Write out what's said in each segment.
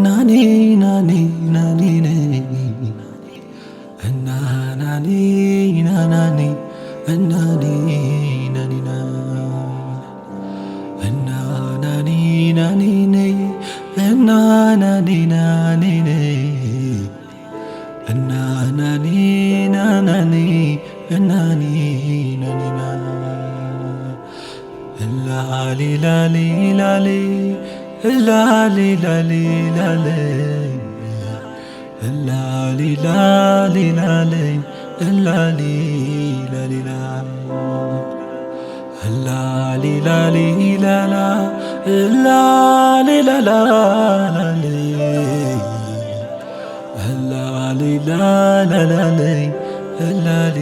ናኒ ናኒ ናኒ ነይ እና ናኒ ናናኒ እናኒ ናኒ ና እና ናኒ ናኒ ነይ እና ናኒ ናኒ ነይ እና ናኒ ናናኒ እናኒ ናኒ ና ላሊ ላሊ ላሊ ላሊ ላሊ ላሊ ላሊ ላሊ ላሊ ላሊ ላሊ ላሊ ላ ላሊ ላሊ ላላ ላሊ ላላ ላሊ ላሊ ላላ ላሊ ላሊ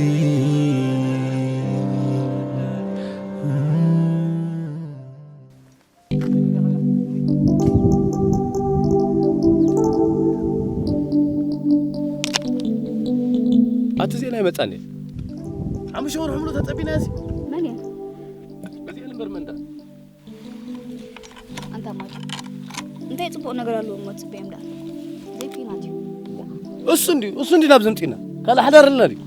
ኣቲ ዜና ይመጻኒ። ሓሙሽተ ወርሒ ሙሉ ተጸቢና እዚ። መን እያ? በዚኣ ልንበር መንዳ። ኣንታ ማይ። እንታይ ጽቡቕ ነገር ኣለዎ እሞ ትጽበዮም ደኣ? ዘይኲናት እዩ። እሱ እንድዩ፣ እሱ እንድዩ ናብ ዘምጺና። ካልእ ሓዳር ኣለና ድዩ?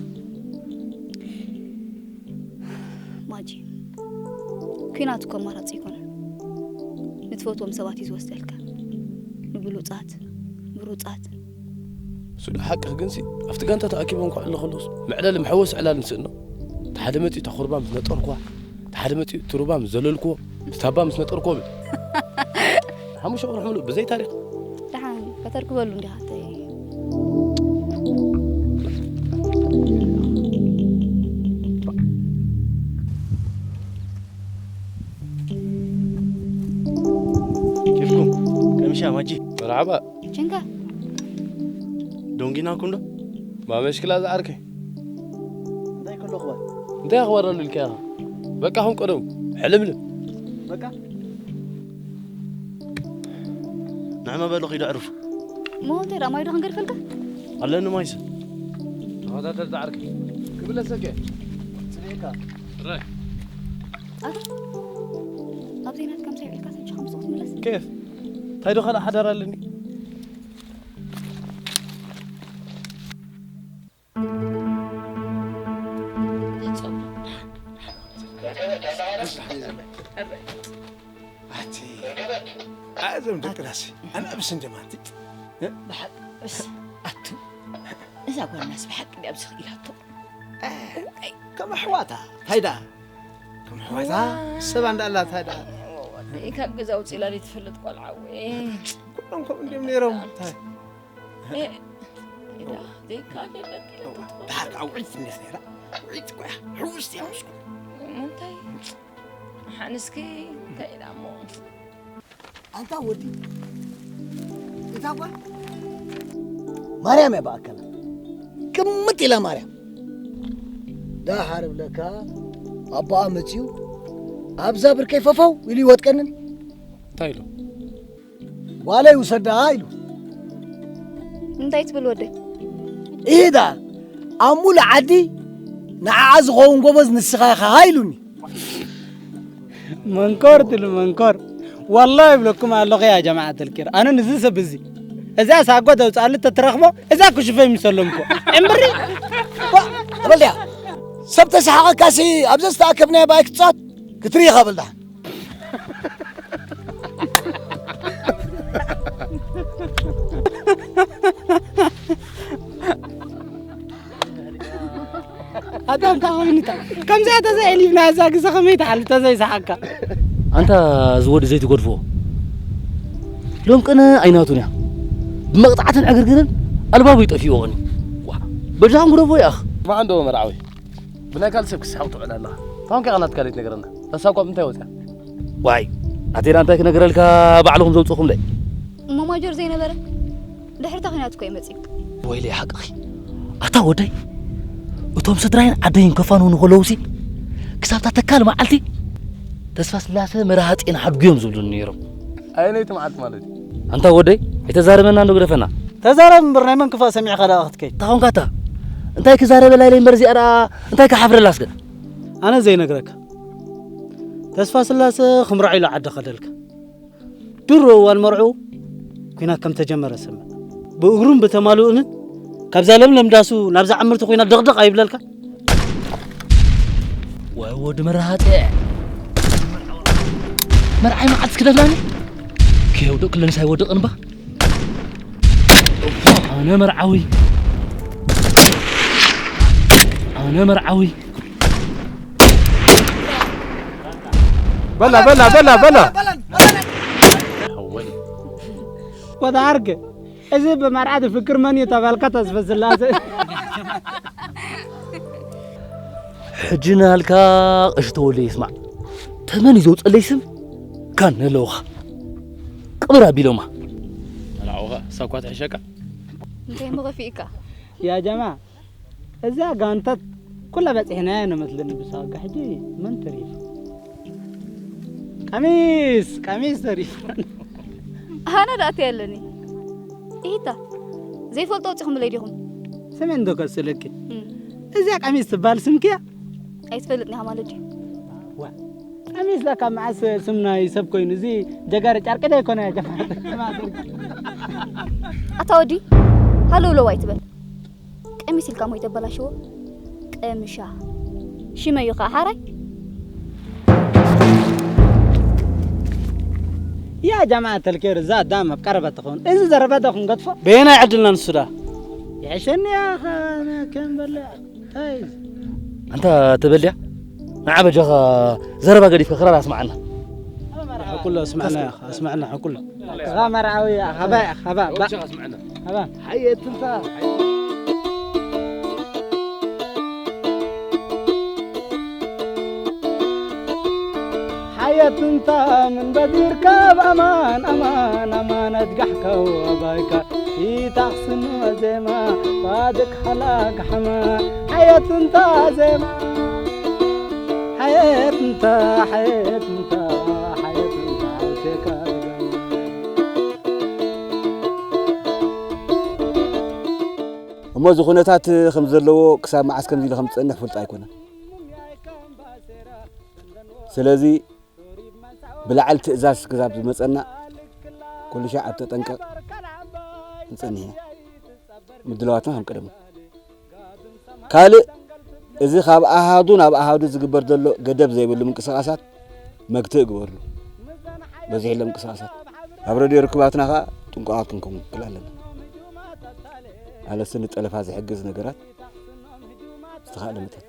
ማጂ፣ ኲናት እኮ ኣማራጺ ኣይኮነን። ንትፈትዎም ሰባት እዩ ዝወስደልካ። ንብሉጻት፣ ምሩጻት። እሱ ዶ ሓቅኺ ግንሲ፣ ኣብቲ ጋንታ ተኣኪቦም ክዕልሉ ከለውስ መዕለሊ መሐወሲ ዕላል ንስእኖ። እቲ ሓደ መጺኡ እታ ኩርባ ምስ ነጠርኩዋ፣ እቲ ሓደ መጺኡ እቲ ሩባ ምስ ዘለልኩዎ፣ እቲ ታባ ምስ ነጠርኩዎ ብል። ሓሙሽተ ወርሒ ሙሉእ ብዘይ ታሪኽ። ደሓን ከተርክበሉ እንዲኻ ኣተይ። ኬፍኩም ቀምሻ ማጂ። መርሓባ። ችንካ። ዶንጊናኩም ዶ? ማመሽክላ ዝዓርከይ። እንታይ ከሎ ኣኽባር? እንታይ ኣኽባር ኣሎ ኢልካ ኢኻ? በቃ ከም ቀደሙ ሕልምልም። በቃ? ንዕመ በሉ ኺዱ ኣዕርፉ። እሞ እንታይ ደኣ ማይ ዶ ክንገድፈልካ? ኣለኒ ማይሰ። ተኸታተል ዝዓርከይ። ክብለሰከ። ጽኒዕካ። ራይ። ኣታ፣ ኣብ ዜናት ከምሳይ ኢልካ ሰንቻ ከምስኡ ትምለስ? ኬፍ? እንታይ ዶ ካልእ ሓዳር ኣለኒ? ኣቲ፣ ኣዞም ደቅናሲ፣ ኣናብስ እንደማንቲ። ብሓቂ፣ እስ፣ ኣቱ፣ እዛ ጓልናስ ብሓቂ ድያ ኣብዚ ኢላቶ? ከም ኣሕዋታ፣ እንታይ ደኣ? ከም ኣሕዋታ፣ ሰብ እንዳላ፣ እንታይ ደኣ? ካብ ገዛ ውፅእ ኢላ ዘይትፈልጥ ቆልዓ፣ ወይ። ኩሎም ከምኡ እንድዮም ነይሮም፣ እንታይ? እ፣ ኢዳ ዘይከኣል የለን። እዋ፣ ደሓር ከዓ ውዕይቲ እንዴት ነይራ? ውዕይቲ እኮ እያ። ሕውስቲ እያ ምስኩ። እንታይ? ሓንስኪ እንታይ ኢላ እሞ? ኣንታ ወዲ፣ እታ ጓል ማርያም እያ ብኣካላ። ቅምጥ ኢላ ማርያም። ደሓር እብለካ፣ ኣቦኣ መጺኡ፣ ኣብዛ ብርከይ ፈፈው ኢሉ ይወጥቀንን። እንታይ ኢሉ? ጓለይ ውሰዳ ኢሉ። እንታይ ትብል ወደይ? ኢሂ ደኣ፣ ኣብ ሙሉእ ዓዲ ንዓኣ ዝኸውን ጎበዝ ንስኻ ኢኻ ኢሉኒ። መንኮር ትሉ መንኮር። ዋላሂ ይብለኩም ኣለኹ ያ ጀማዓት ኣልኪር። ኣነ ንዚ ሰብ እዚ፣ እዛ ሳጎ ተውፅኣሉ ተትረኽቦ፣ እዛ ክሽፈ ይምሰሎም እኮ። እምብሪ! ዋ፣ ትበል ድያ? ሰብ ተሰሓቐካሲ፣ ኣብዚ ዝተኣከብናዮ ባይ ክትፃወት ክትርኢ ኢኻ በል ደሓን። ኣታ እንታይ ኮይኑታ? ከምዚኣ ተዘይዕሊፍና እዛ ግዜ ከመይ ትሓልፍ ተዘይሰሓቅካ? ኣንታ እዚ ወዲ ዘይትገድፎ። ሎም ቅነ ኣይናቱን እያ። ብመቕጻዕትን ዕግርግርን ኣልባቡ ይጠፍእዎ ቐኒ። ዋ፣ በጃኹም ግደፎ ይኣኽ። ስማዕ እንዶ መርዓዊ። ብናይ ካልእ ሰብ ክስሕቕ ትውዕል ኣለኻ። ታውን ከኣ ናትካ ዘይትነግረና። ተሳቋ ብምንታይ ወጽያ? ዋይ፣ ኣቴና እንታይ ክነግረልካ ባዕልኹም ዘውጽእኹም ደይ? እሞ ማጆር ዘይነበረ? ድሕሪ እታ ኲናት እኮ እዩ መጺኡ። ወይለይ ሓቅኺ። ኣታ ወደይ፣ እቶም ስድራይን ዓደይን ከፋንዉኒ ከለዉሲ፣ ክሳብታ ተካል መዓልቲ፣ "ተስፋ ስላሰ መራሃ ጤና ሓድጉ እዮም" ዝብሉኒ ነይሮም። ኣየነይቲ መዓልቲ ማለት እዩ? ኣንታ ወደይ፣ ኣይተዛርበና እንዶ ግደፈና። ተዛረብ እምበር፣ ናይ መን ክፋእ ሰሚዕካ ደኣ ክትከይድ? እንታይ ኾንካ ኣታ? እንታይ ክዛረበላ ኢለ እምበር፣ እዚኣ ደኣ እንታይ ክሓፍረላ እስከ? ኣነ ዘይነግረካ። ተስፋ ስላሰ ክምርዖ ኢሉ ዓዲ ከደልካ። ድሮ እዋን መርዑ ኲናት ከም ተጀመረ ሰምዕ። ብእግሩን ብተማልኡንን ካብዛ ለምለም ዳሱ ናብዛ ዕምርቲ ኲናት ደቕደቕ ኣይብለልካ? ወይ ወዲ መራሃጢ። መርዓይ መዓልቲ ክደብላኒ? ከየውድቕ ክለንስ ኣይወድቕን እባ። ኣነ መርዓዊ። ኣነ መርዓዊ። በላ፣ በላ፣ በላ፣ በላ። ወተዓርከ፣ እዚ ብመርዓ ትፍክር መን እዩ ተባልካ ተስፈ ስላሴ። ሕጂ ናልካ ቀሺ ተወልደ ይስማዕ። ተመን እዩ ዘውፀለይ ስም? ካን ኣለውኻ። ቅብር ኣቢሎማ። ተላዕውኻ፣ እሳ እኳ ትሕሸካ። እንታይ ምኸፊእካ? ያ ጀማ፣ እዛ ጋንታት ኩላ በፂሕናያ ንመስለኒ ብሳጋ። ሕጂ መን ተሪፉ? ቀሚስ፣ ቀሚስ ተሪፉ። ኣነ ዳእቲ ኣለኒ። ኢሂታ፣ ዘይፈልጦ ኣውፂኹምለይ ዲኹም? ስሜ እንዶ ከስለኪ። እም። እዚኣ ቀሚስ ትበሃል ስምኪ እያ? ኣይትፈልጥኒ ኢኻ ማለት ድዩ? ዋ፣ ቀሚስ ለካ መዓስ ስም ናይ ሰብ ኮይኑ፣ እዚ ጀጋሪ ጨርቂ ዶ ኣይኮነ እያ ጀማዓ? ኣታ ወዲ፣ ሃለውለው ኣይትበል። ቀሚስ ኢልካ ሞ ይተበላሽዎ? ቀምሻ። ሽመዩ ኸዓ ሓራይ? ያ ጀማዓ ተልኬር፣ እዛ ኣዳም ኣብ ቀረባ ትኸውን። እዚ ዘረባ ዶ ክንገድፎ? በየናይ ዕድልና ንሱ ደኣ? ይሕሸኒ እያ፣ ከ-፣ ከም በልዕ። እንታይ? ኣንታ ተበልያ? ንዓ በጃኻ ዘረባ ገዲፍካ ክራር ኣስምዓና። ሕቁሎ ኣስምዓና፣ ኣስምዓና ሕቁሎ። ኻ መርዓዊ፣ ኻባ፣ ኻባ፣ ባ-፣ ኻባ። ሓየት እንታ። ሓየት እንታ ምን በዲርካ ብኣማን፣ ኣማን፣ ኣማን ኣጅጋሕካ ወባይካ። ኢታኽስኖ ዜማ፣ ዋድክ ሓላ ጋሕማ። ሓየት እንታ ዜማ። ሓየት እንታ፣ ሓየት እንታ፣ ሓየት እንታ፣ ኣውቴካ ደጋማ። እሞ እዚ ኩነታት ከም ዘለዎ ክሳብ መዓስ ከምዚ ኢሉ ከም ዝጸንሕ ፍልጥ ኣይኮነን። ስለዚ ብላዕሊ ትእዛዝ ክሳብ ዝመጸና ኩሉ ሻዕ ኣብ ተጠንቀቕ ንጸንሕ ኢና። ምድላዋትና ከም ቀደሙ። ካልእ እዚ ካብ ኣሃዱ ናብ ኣሃዱ ዝግበር ዘሎ ገደብ ዘይብሉ ምንቅስቓሳት መግትእ ግበርሉ። በዚሕሎም ምንቅስቓሳት ኣብ ረድዮ ርክባትና ኸኣ ጥንቁቓት ክንከውን ክል ኣለና። ኣለሲ ንጠለፋ ዝሕግዝ ነገራት ዝተኻእለ መጠን።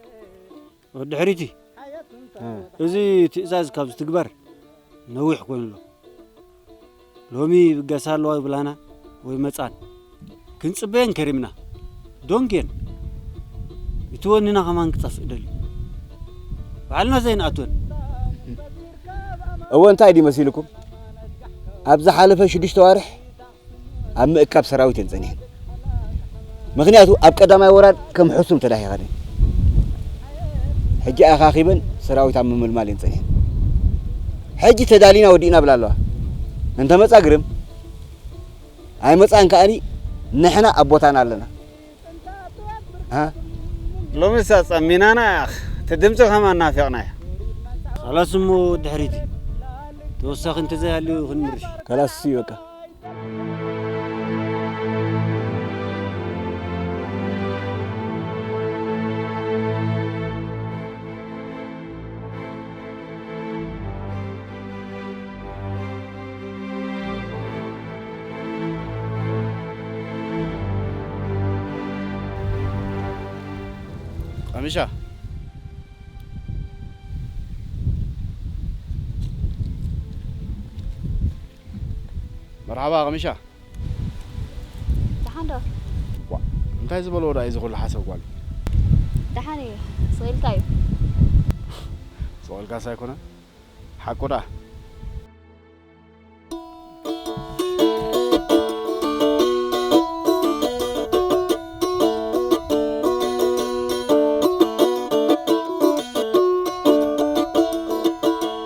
ወዲ ሕሪቲ፣ እ። እዚ ትእዛዝ ካብ ዝትግበር ነዊሕ ኮይኑ ኣሎ። ሎሚ ይብገሳ ኣለዋ ይብላና ወይ መጻን። ክንጽበየን ከሪምና። ዶንጌን። እቲ ወንና ከማን ክጠፍእ ደልዩ። ባዕልና ዘይንኣትወን። እወ፣ እንታይ ድዩ መሲልኩም? ኣብ ዝሓለፈ ሽዱሽተ ዋርሕ ኣብ ምእካብ ሰራዊት እየን ጸኒሐን። ምኽንያቱ ኣብ ቀዳማይ ወራር ከም ሕሱም ተዳሂኸን እየን። ሕጂ ኣኻኺበን ሰራዊት ኣብ ምምልማል እየን ጸኒሐን። ሕጂ ተዳሊና ወዲእና ብላ ኣለዋ። እንተመጻ ግርም፣ ኣይመጻን ከኣኒ ንሕና ኣብ ቦታና ኣለና። ሃ? ሎሚስ ኣጸሚናና ያኽ፣ እቲ ድምጺ ከማን ናፊቕናዮ። ካላስ እሞ ድሕሪት ተወሳኺ እንተዘይሃልዩ ክንምርሽ። ካላስ እሱ ይበቃ። ቀሚሻ። መርሓባ ቀሚሻ። ደሓን ዶ? ዋ፣ እንታይ ዝበልዎ ደኣ እዩ እዚ ኩሉ ሓሰብ ጓል? ደሓን እዩ፣ ስቕ ኢልካ እዩ። ስቕ ኢልካስ ኣይኮነን፣ ሓቁ ደኣ።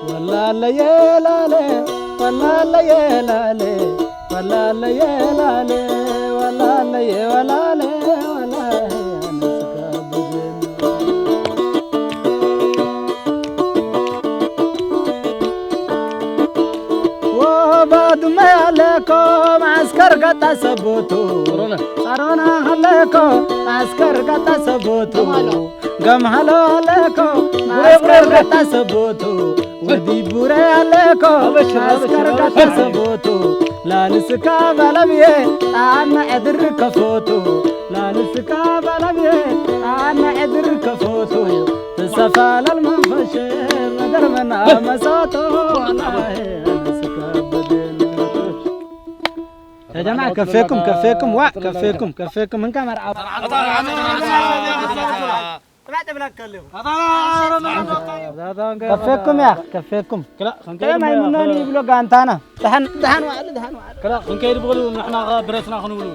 ወላለየ ላለ፣ ወላለየ ላለ፣ ወላለየ ላለ፣ ወላለየ ወላለ፣ ወላየ ኣነስካ ብዙ። ወባድመ ኣለኮ ማዕስከ ገጣ ሰቦቱ ጻሮና ሃለኮ ኣስከር ገጣ ሰቦቱ ገምሃሎ ሃለኮ ኣስከር ገጣ ሰቦቱ ወዲ ቡረ ሃለኮ ኣስከር ገጣ ሰቦቱ ላልስካ ባላብየ ጣና ዕድር ከፎቱ ላልስካ ባላብየ ጣና ዕድር ከፎቱ ትሰፋላል መንፈሸ መደርመና መሳቶ يا جماعة كفيكم كفيكم وا كفيكم كفيكم من كاميرا كفيكم يا كفيكم كلا خنكيد ما يمنوني يبلو قانتانا دحن دحن وعد دحن وعد كلا خنكيد بقولوا نحن برسنا خنولو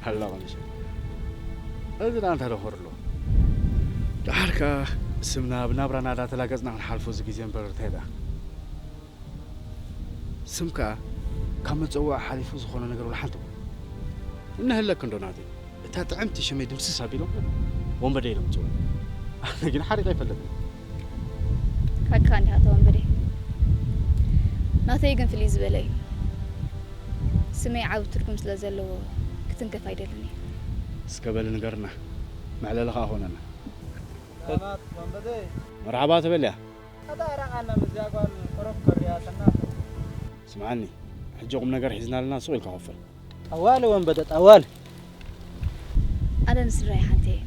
ሃላ ቐምሸ። እዚ ደኣ እንታይ ደኾር ኣሎ? ደሓር ከኣ ስምና ብናብራና እንዳተላገጽና ክንሓልፎ እዚ ግዜ እምበር እንታይ ደኣ? ስም ከኣ ካብ መጸውዒ ሓሊፉ ዝኾነ ነገር ወላ ሓንቲ እኮ። እነሀለክ እንዶ ናተይ። እታ ጥዕምቲ ሽመይ ድምስስ ኣቢሎም ወንበዴ ኢሎም ጽውዑ። ኣነ ግን ሓሪቐ ኣይፈልጥን። ሓቅኻ እንዲኻ እታ ወንበዴ። ናተይ ግን ፍልይ ዝበለ እዩ። ስመይ ዓቢ ትርጉም ስለ ዘለዎ ክትንከፍ ኣይደልን እየ። እስከ በሊ ንገርና፣ መዕለሊ ኸኣ ኾነና። ሰላማት ወንበዴ። መርሓባ ተበልያ። ኣታ ራቓና ምስዚኣ ጓል ቁሩብ ኮርያትና። ስምዓኒ፣ ሕጂ ቁም ነገር ሒዝና ኣለና፣ ሱቕ ኢልካ ክፈል። ጠዋሊ ወንበደ ጠዋሊ። ኣነ ንስድራይ ሓንቲ እየ።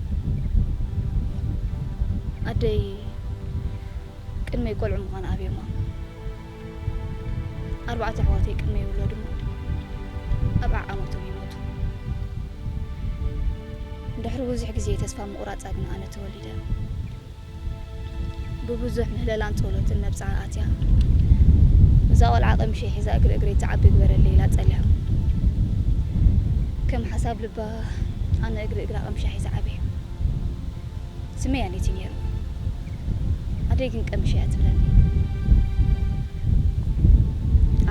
ኣደይ ቅድመይ ቆልዑ ምዃን ኣብዮማ። ኣርባዕተ ኣሕዋተይ ቅድመይ ይውለዱ እሞ ኣብ ዓዓመቶም ይሞቱ። ድሕሪ ብዙሕ ግዜ ተስፋ ምቑራጻ ግን ኣነ ተወሊደ። ብብዙሕ ምህለላን ጸሎትን መብጽዓ ኣትያ። እዛ ቆልዓ ቀምሸይ ሒዛ እግሪ እግረይ ትዓቢ ግበረለይ ኢላ ጸልያ። ከም ሓሳብ ልባ ኣነ እግሪ እግራ ቀምሻ ሒዘ ዓብየ። ስመይ ኣሌት እዩ ነይሩ። ኣደይ ግን ቀምሸ እያ ትብለኒ።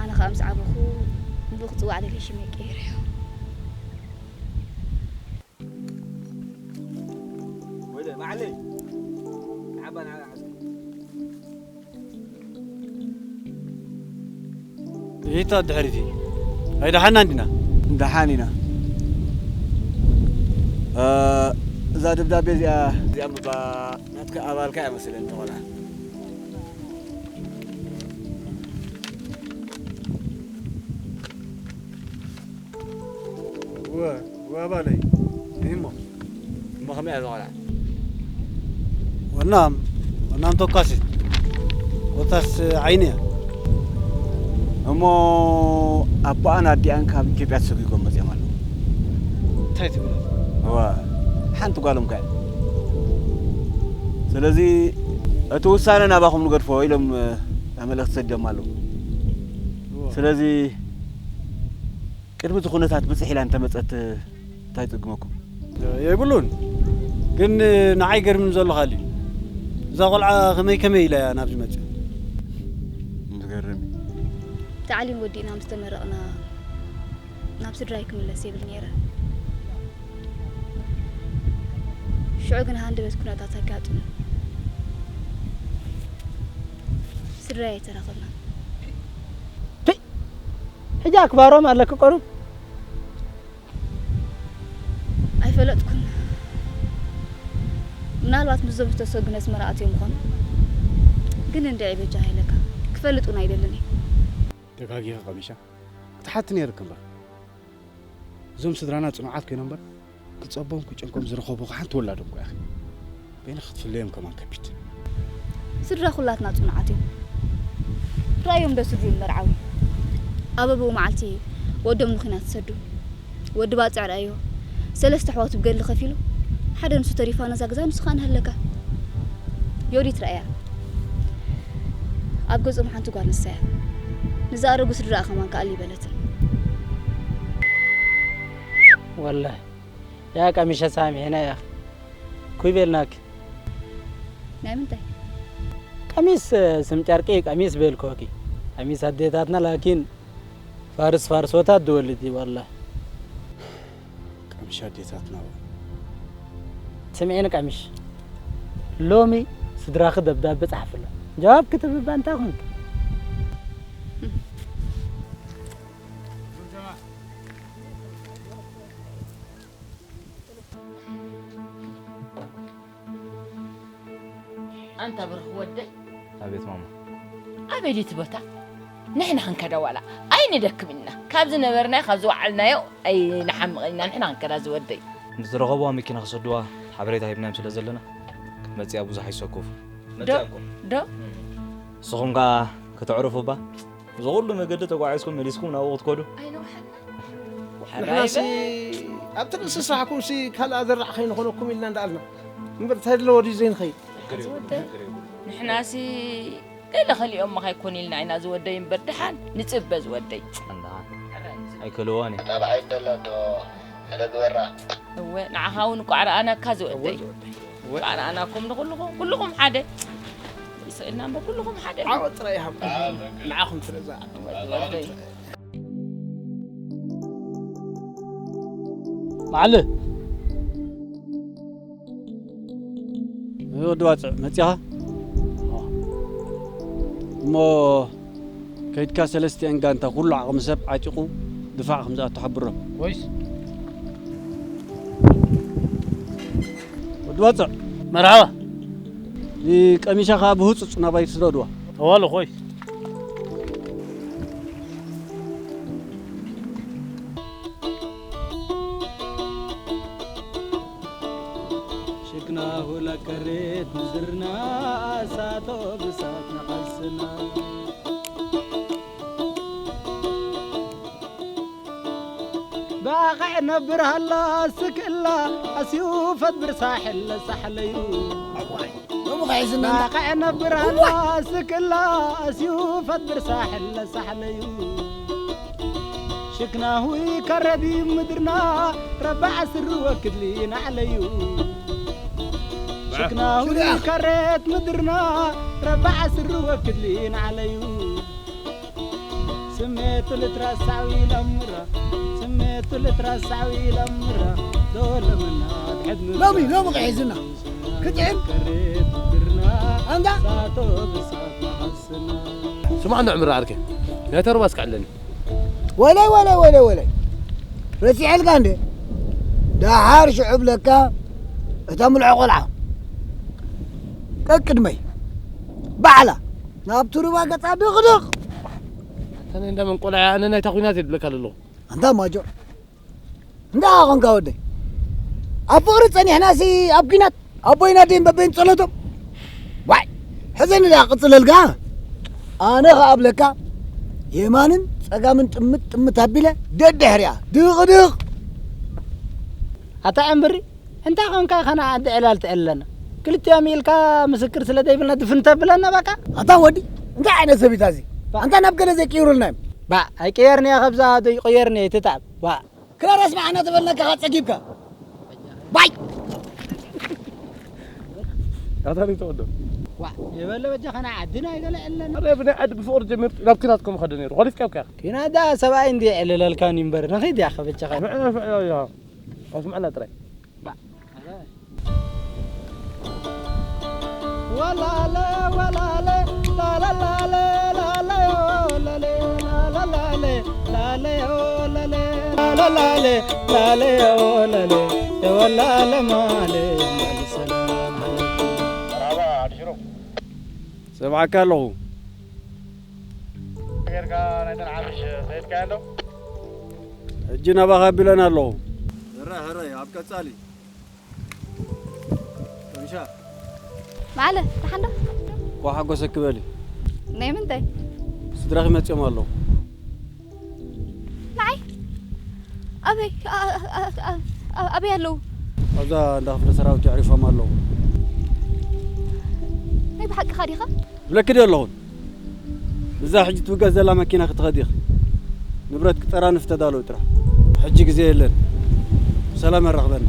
ኣነ ኸኣ ምስ ዓበኹ ብኡ ክጽዋዕ ደልየ ሽመይ ቀይረዮ። ወይለ ማዓለይ ዓባ ንዓና ዓስኪ ይታ ድሕሪቲ ኣይደሓና እንዲና። ደሓን ኢና። እ፣ እዛ ደብዳቤ እዚኣ፣ እዚኣ ምባ ናትካ ኣባልካ እያ መስለኒ ተኾና። እወ፣ እወ ኣባለይ። እሞ፣ እሞ ከመይ እያ እዛ ቆልዓ? ወናም፣ ወናም ተኳሲት። ኮታስ ዓይኒ እያ። እሞ ኣቦኣን ኣዲኣን ካብ ኢትዮጵያ ተሰጒጎም መጺኦም ኣለዉ። እንታይ ትብሉ? እወ፣ ሓንቲ ጓሎም ከ? ስለዚ እቲ ውሳነ ናባኹም ንገድፎ ኢሎም፣ እ፣ መልእኽቲ ሰዲዶም ኣለዉ። እወ። ስለዚ ቅድሚ እቲ ኩነታት ብጽሕ ኢላ እንተመጸት እንታይ ይጽግመኩም? የብሉን። ግን ንዓይ ገርምኒ ዘሎ ካልእ እዩ። እዛ ቆልዓ ከመይ ከመይ ኢላ እያ ናብዚ መጽያ? ዝገርም እዩ። ታዕሊም ወዲእና ምስ ተመረቕና ናብ ስድራይ ክምለስ የብል ነይረ። ሽዑ ግን ሃንደበት ኩነታት ኣጋጢሙ። ስድራይ ኣይተራኸብናን። ፒ! ሕጂ ኣክባሮም ኣለኪ ቁሩብ? ኣይፈለጥኩን። ምናልባት ምስዞም ዝተሰጉ ነስመራ ኣትዮም ይኾኑ። ግን እንድዒ በጃኻ ኢለካ። ክፈልጥ እውን ኣይደልን እየ። ተጋጊኺ ቀሚሻ። ክትሓቲ ነይርኪ እምበር። እዞም ስድራና ጽኑዓት ኮይኖም እምበር፣ ክጸቦም ክጨንቆም ዝረኸቡ ሓንቲ ወላዶም እኮ ኢኺ። በይንኺ ክትፍለዮም ከማን ከቢድ። ስድራ ኩላትና ጽኑዓት እዮም። ረኣዮም ዶ ስድርኡ መርዓዊ? ኣብ ኣብኡ መዓልቲ ወዶም ንኹናት ዝሰዱ። ወዲ ባጽዕ ረኣዮ። ሰለስተ ኣሕዋቱ ብገድሊ ከፊሉ። ሓደ ንሱ ተሪፋ ነዛ ገዛ ንሱ ከኣ ንሃለካ። ዮዲት ረኣያ። ኣብ ገጾም ሓንቲ ጓል ንሳ እያ። ንዝኣረጉ ስድራኣ ከማን ከኣ ኣይበለትን። ወላሂ ያ ቀሚሸ ሳሚዕና ያኺ ኩይ በልናኪ። ናይ ምንታይ? ቀሚስ ስም ጨርቂ ቀሚስ በልኮኪ። ቀሚስ ኣዴታትና ላኪን ፋርስ ፋርሶታት ድወልድ እዩ ወላሂ። ቀምሽ ኣዴታትና። ስምዒኒ ቀምሽ፣ ሎሚ ስድራኺ ደብዳበ ጸሓፍሎም። ጀዋብ ክትህቢ እባ እንታይ ኮንኪ? ኣንታ ብርኽ ወደይ። ኣቤት ማማ። ኣበይ ድዩ እቲ ቦታ? ንሕና ክንከዶ ዋላ ኣይንደክም ኢና። ካብ ዝነበርናዮ፣ ካብ ዝወዓልናዮ ኣይንሓምቕ ኢና። ንሕና ክንከዳ ዝወደይ። ንዝረኸብዋ መኪና ክሰድዋ ሓበሬታ ሂብናዮም ስለ ዘለና፣ ክትመጽእ እያ፣ ብዙሕ ኣይሰኩፍ። ዶ? መጽኣ እኮ። ዶ? ንስኹም ከኣ ከተዕርፉ እባ። እዚ ኩሉ መገዲ ተጓዒዝኩም መሊስኩም ናብኡ ክትከዱ? ኣይንውሓድና። ንሕናሲ ኣብቲ ርእሲ ስራሕኩምሲ ካልእ ኣደራዕ ከይንኾነኩም ኢልና እንዳኣልና እምበር፣ እንታይ ኣለዎ ድዩ ዘይንኸይድ? ዝወደይ፣ ንሕናሲ ገለ ከሊኦሞ ከይኮን ኢልና ኢና ዝወደይ እምበር፣ ደሓን ንጽበ ዝወደይ። እንዳ ኣይከልዋን እዩ። እታ ብዓይኒ ደላ ዶ ሕደግበራ። እወ፣ ንዓኻ እውን እኳ ረኣናካ ዝወደይ። እወ፣ ዝወደይ። እወ። እኳ ረኣናኩም ንኹልኹም፣ ኩልኹም ሓደ። ይስእልና እምበር ኩልኹም ሓደ። ዓወት ጥራይ ይሃብኩም። ንዓኹም ስለ ዝኣ-፣ እወ፣ ዝወደይ። መዓለ። ወዲ ዋጽዕ መጺኻ? እሞ ከይድካ ሰለስቲኣን ጋንታ ኩሉ ዓቕሚ ሰብ ዓጢቑ ድፋዕ ከም ዝኣቱ ሓብሮም። ወይስ? ወዲ ዋጽዕ። መርሓባ። ንቀሚሻ ከኣ ብህጹጽ ናባይ ስደድዋ። ተዋለ ኾይ። ሽክናሁ ለከሬት ምድርና፣ እሳቶ ብሳት ነቐስና። ባቕዕ ነብር ሃላ ስክላ፣ ኣስዩ ፈትብር ሳሕል ለሳሕለዩ። እዋይ፣ ሎሚ ኸሒዝና እንዳ ባቕዕ ነብር ሃላ እዋይ! ስክላ፣ ኣስዩ ፈትብር ሳሕል ለሳሕለዩ። ሽክናሁ ይከረድ ምድርና፣ ረባዕ ስሪ ወክድሊ ናዕለዩ። ሽክናሁ ሽሪያ። ይከረድ ምድርና፣ ረባዕ ስሪ ወክድሊ ናዕለዩ። ስሜቱ ልትረሳዊ ለምራ፣ ስሜቱ ልትረሳዊ ለምራ፣ ዶ ለምና ድሕድ ምራ። ሎሚ፣ ሎሚ ኸሒዝና። ክትዕን? ከሬት ምድርና፣ ኣንታ? ሳቶ ብሳት መሓስና። ስማዕ እንዶ ዕምራ ዓርከይ፣ ናይ ተርባስ ክዕለኒ። ወለይ፣ ወለይ፣ ወለይ፣ ወለይ። ረሲዐልካ እንዴ? ደሓር ሽዑ ብለካ እታ ምልዖ ቆልዓ። ቀቅድመይ። ባዕላ። ናብቲ ሩባ ገጻ ድቕድቕ። ኣታ ናይ እንዳ መን ቆልዓ እያ? ኣነ ናይታ ኲናት እየ ዝብለካ ዘለኹ። ኣንታ ማጆ። እንዳ ኾንካ ወደይ። ኣብ ፍቕሪ ጸኒሕናሲ ኣብ ኲናት ኣቦይን ኣደይን በበይን ጸሎቶም። ዋይ፣ ሕዘኒ ደኣ ቅጽለልካ። ኣነ ኸኣ እብለካ፣ የማንን ጸጋምን ጥምት ጥምት ኣቢለ ደድሕሪኣ ድቕድቕ። ኣታ ዕምብሪ፣ እንታይ ኾንካ ኸና ዓዲ ዕላል ትዕለና? ክልቲኦም ኢልካ ምስክር ስለ ዘይብልና ድፍን ተብለና በቃ። ኣታ ወዲ፣ እንታይ ዓይነት ሰብ እዩ እዚ? ባ- ኣንታ ናብ ገለ ዘይቅይሩልና እዮም። ባ፣ ኣይቅየርንያ ካብዛ ዶ ይቅየርንያ ይትታብ። ባ። ክራር ኣስማዕ እናተበልናካ ኸዓ ጸጊብካ። ባይ። ኣታ ሪቶ ወዶ። ዋ፣ የበለ በጃ ኸና ዓድና ኣይገለ ዕለና። ኣረ ብናይ ዓዲ ብፍቕሪ ጀሚሩ ናብ ኲናት ከም ኸደ ነይሩ። ኾሊፍካ እኮ ኢኻ። ኲናት ደኣ ሰብኣይ እንዲ የዕልለልካኒ እምበር፣ ንኺድ እያ ኸበጃኻ። ንዕና ፍዕያ እያ። ኣስምዓና ጥራይ። ወላለ ወላለ ላለ ላለ ላለ ዮ ላለ ላለ ላለ ላለ ዮ ላለ ላለ ላለ ላለ ዮ ላለ የወላለ ማለ ማለ ሰላም ዓለይኩም። መርሓባ ዓዲ ሽሮ። ሰምዓካ ኣለኹ። ጌርካ ናይ ተንዓምሽ ሰይድካ ኣሎ? ሕጂ ናባኻ ኣቢለን ኣለኹ። ህረ ህረ ኣብ ቀጻሊ። ጠንሻ። ማዕለ፣ ደሓን ዶ? ኳ ሓጎሰኪ በሊ። ናይ ምንታይ? ስድራኺ መጺኦም ኣለዉ። ንዓይ? ኣበይ? ኣ-፣ ኣ-፣ ኣ-፣ ኣ-፣ ኣበይ ኣለዉ? ኣብዛ እንዳ ክፍለ ሰራዊት የዕሪፎም ኣለዉ። ናይ ብሓቅኻ ዲኻ? እብለኪ ዶ ኣለኹን? ብዛ ሕጂ ትውገዝ ዘላ መኪና ክትኸዲ ኢኺ። ንብረት ክጠራንፍ ተዳለዊ ጥራሕ። ሕጂ ግዜ የለን። ብሰላም የራኽበና።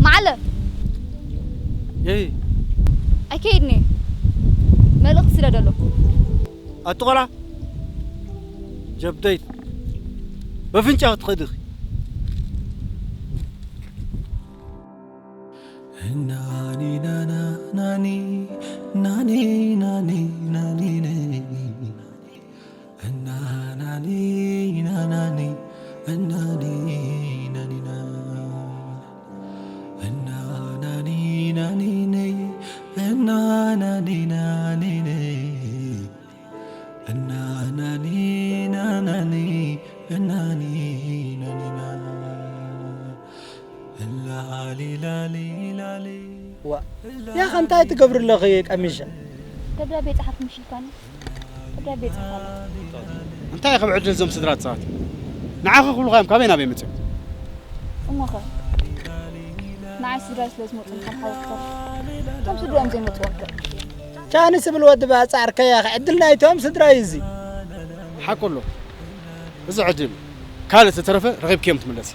መዓለ። የይ። ኣይከይድን እየ። መልእኽቲ ስደደሎም። ኣቲ ቆልዓ፣ ጀብደይት፣ በፍንጫ ክትኸዲ ኢኺ። ናኒ ናና ናኒ ናኒ ናኒ ናኒ ነይ። እና ናኒ ናናኒ እና ኒ ናኒ ና። እና ናኒ ናኒ ነይ። እና ናኒ ናኒ ነይ። እና ናኒ ናናኒ እና ኒ ናኒ ና። ላሊ ላሊ ላሊ። ዋ፣ ያኸ እንታይ ትገብሪ ኣለኺ ቀሚሻ? ደብዳቤ ጸሓፍ ምሽ ኢልካኒ። ደብዳቤ ጽሕፍ ኣለኹ። እንታይ ኢኺ ብዕድል እዞም ስድራ ትጻወቲ? ንዓኺ ክብሉኻ እዮም ካበይ ናበይ መጺኦም? እሞኸ? ንዓይ ስድራይ ስለ ዝመጹ ንኻብ ሓወት ተርፍ። እቶም ስድርኦም ዘይመጹ ወከ? ቻንስ ዝብል ወዲ ባጽዕ ዓርከይ ያኸ ዕድል ናይቶም ስድራይ እዚ። ሓቁ ኣሎ። እዚ ዕድል ካልእ ተተረፈ ረኺብክዮም ትምለሲ።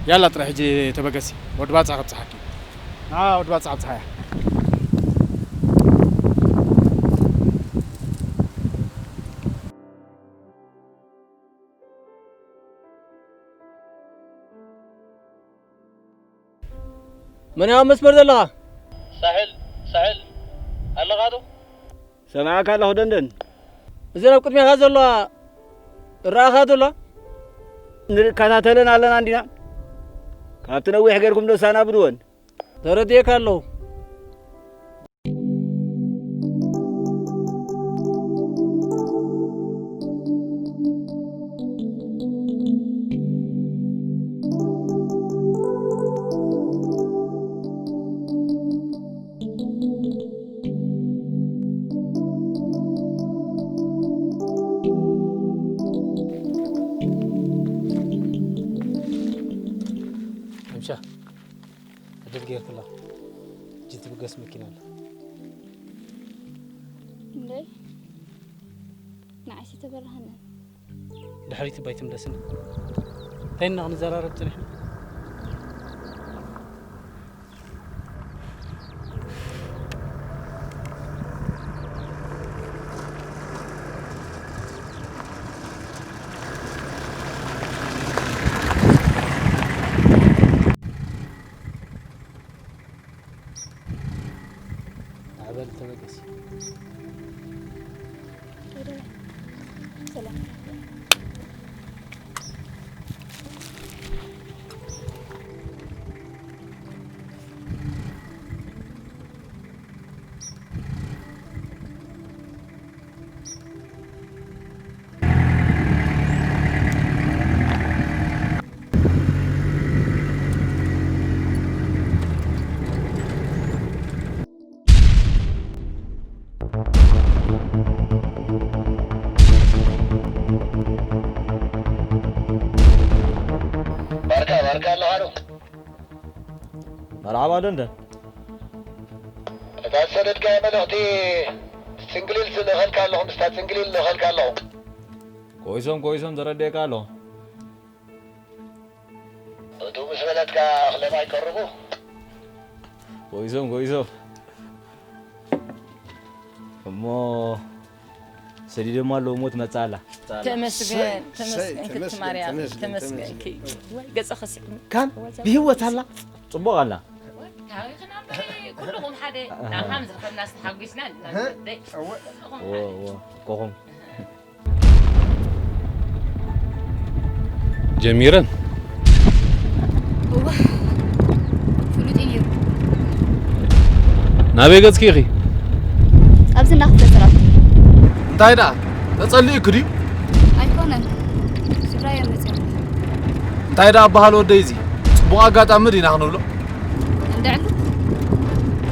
ያላ ጥራይ ሕጂ ተበገሲ፣ ወዲ ባጽዕ ከብጽሓኪ። ንዓ ወዲ ባጽዕ ኣብጽሓያ። መን ኣብ መስመር ዘለኻ? ሳሕል፣ ሳሕል፣ ኣለኻ ዶ? ሰማዕካ ኣለኹ ደንደን። እዘን ኣብ ቅድሜኻ ዘለዋ እረኣኻ ዶ ኣለዋ? ንከታተለን ኣለና እንዲና። ካብቲ ነዊሕ ጌርኩም ዶ ሳናብድወን? ተረዲኤካ ኣለኹ። ኣምሻ፣ ዕድል ጌርክላ። ሕጂ ትብገስ መኪና ኣላ። እንዴ? ንዓይሲ ተበራህነ። ድሕሪት እባ ኣይትምለስኒ። እንታይ ኢና ክንዘራረብ ጸኒሕና? ኣዕበል ተበገሲ። ሰላም። ባርካ፣ ባርካ ኣለኻ ዶ? መርሓባ ደንደን። እታ ዝሰደድካያ መልእኽቲ ጽንግሊል ልእኸልካ ኣለኹ፣ ምስታ ጽንግሊል ልእኸልካ ኣለኹ። ኮይሶም ኮይሶም ተረዲኤካ ኣለኹ። እቱ ምስ በለትካ እኽሎም ኣይቀርቡ። ኮይሶም ኮይሶም። እሞ ሰዲዶማ ኣለዉ እሞ ትመጽእ ኣላ። ተመስገን፣ እሰይ፣ ተመስገን፣ እሰይ፣ ክብርቲ ተመስገን፣ ማርያም፣ ተመስገን፣ ተመስገን። ተመስገን። ወይ ገጽ ኸሲዕኒ። ካን ብህይወት ኣላ? ጽቡቕ ኣላ። ታሪኽና እምበሪ ኩልኹም ሓደ ናኻም ዝረኸብናስ ተሓጒስና ኣለና። እህ፣ ወደይ። እወ። ኩልኹም እወ፣ ሓደ። እወ፣ ኮኹም። ጀሚረን። እወ፣ ፍሉጥ እዩ ነይሩ። ናበይ ገጽኪ ኢኺ? ኣብዚ እንዳ ክፍለ ሰባት። እንታይ ደኣ? ተጸሊኡኪ ድዩ? ኣይኮነን። ስድራይ እዮም መጺኦም። እንታይ ደኣ በሃል ወደይ እዚ? ጽቡቕ ኣጋጣሚ ዲና ክንብሎ? እንድዕሉ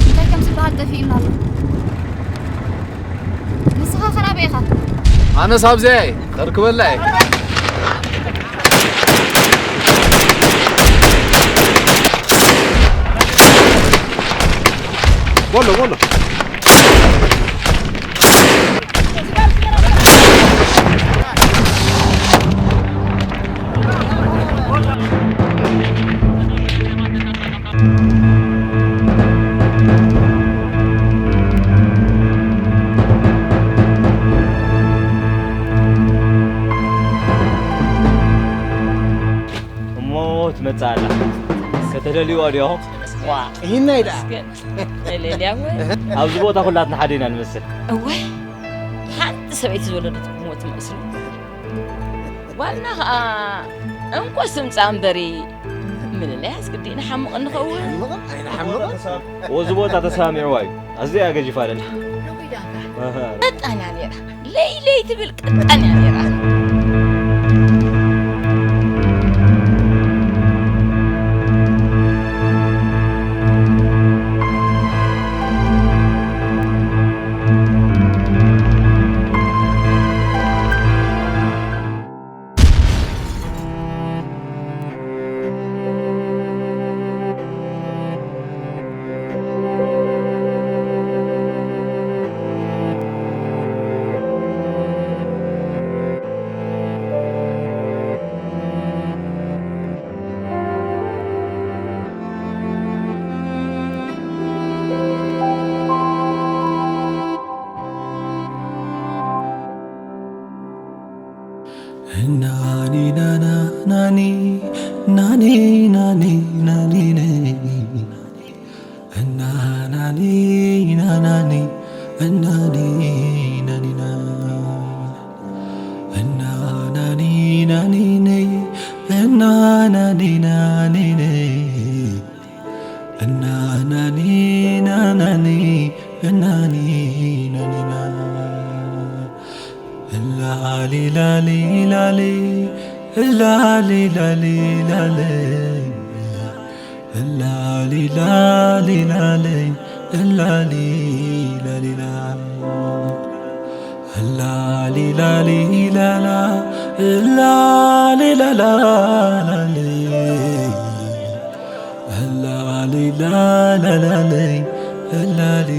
እንታይ ከም ዝበሃል ጠፊኡና ኣሎ። ንስኻ ኸ ናበይ ኢኻ? ኣነስ ኣብዚኣ እየ፣ ከርክበላ እየ። ቦሎ፣ ቦሎ። እሞ ትመጽእ ኣላ። ከተለልይዋ ዲኹም? ዋ ይህናይ ደኣ ግን ለልያ ወይ ኣብዚ ቦታ ኩላትና ሓደ ኢና ንመስል። እወ ሓንቲ ሰበይቲ ዝወለደትኩም ትመስሉ። ዋና ከዓ እንኮ ስምፃ እምበሪ ምልላይ ኣስግዲ ንሓምቕ እንኸውን። ኣይንሓምቕ ኣይንሓምቕ እዚ ቦታ ተሰማሚዕዋ እዩ። ኣዝያ ገጂፋ ደላ። ቀጣን እያ ነይራ። ለይለይ ትብል ቀጣን እያ ነይራ። ናኒ ናና ናኒ ናኒ ናኒ ናኒ ነይ እና ናኒ ናናኒ እናኒ ናኒና እና ናኒ ናኒ ነይ እና ናኒ ናኒ ነይ እና ናኒ ናናኒ እናኒ ናኒና ላሊ ላሊ ላሊ ላሊ ላሊ ላሊ ላሊ ላሊ ላሊ ላሊ ላሊ ላሊ ላ ላሊ ላሊ ላላ ላሊ ላላ ላሊ ላሊ ላላ ላሊ ላሊ